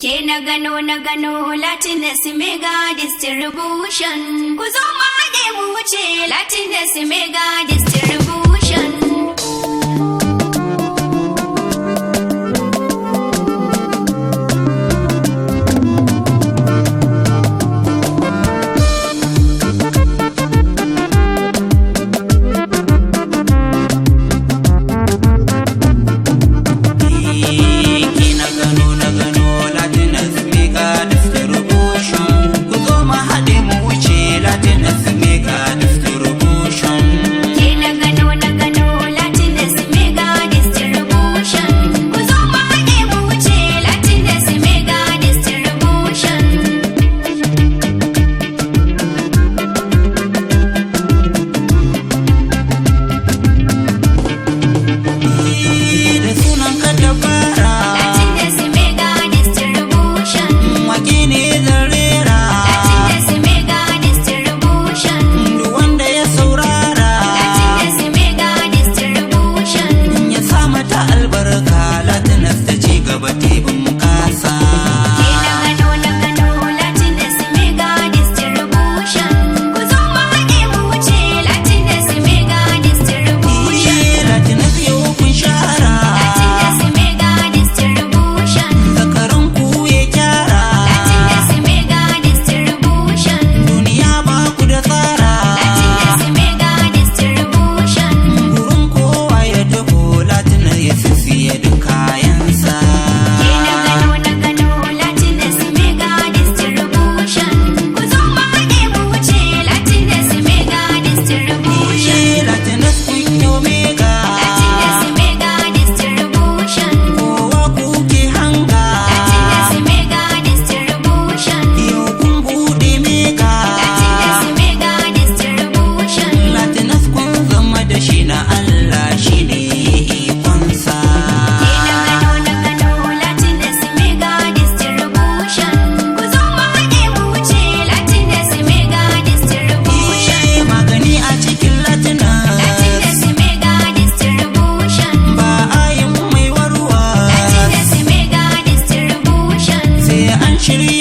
Ke na gano Latinus Mega Distribution. Ku zo mu haɗe mu wuce Latinus Mega Distribution. Ke na gano Latinus Mega Distribution. Ku zo mu haɗe mu wuce Latinus Mega Distribution. Ke na gano Latinus Mega Distribution. Ku zo mu haɗe mu wuce Latinus Mega Distribution. Da sunan ka da fara. Latinus Mega Distribution. Wake ne zan rera. Latinus Mega Distribution. Duk wanda ya saurara. Latinus Mega Distribution. Ya sa mata albarka, Latinus ta ci gaba ta bunƙasa. Ke na gano Latinus Mega Distribution. Ku zo mu haɗe mu wuce Latinus Mega Distribution. Latinus yau kun shara. Latinus Mega Distribution. Zakaran ku ya kyara. Latinus Mega Distribution. Duniya ba ku da tsara. Latinus Mega Distribution. Gurin kowa ya taho, Latinus ya sisiya duk kayansa. Ke na gano Latinus Mega Distribution. Ku zo mu haɗe mu wuce Latinus Mega Distribution. Latinus kun yi mega. Latinus Mega Distribution. Kowa kuke hanga. Latinus Mega Distribution. Yau kun buɗe mega. Latinus Mega Distribution. Latinus kun zama da shi na Allah shi ne ikonsa. Ke na gano Latinus Mega Distribution. Ku zo mu haɗe mu wuce Latinus Mega Distribution. Magani a cikin Latinus. Latinus Mega Distribution. Ba a yin mai warwa. Latinus Mega Distribution. Sai an shirya.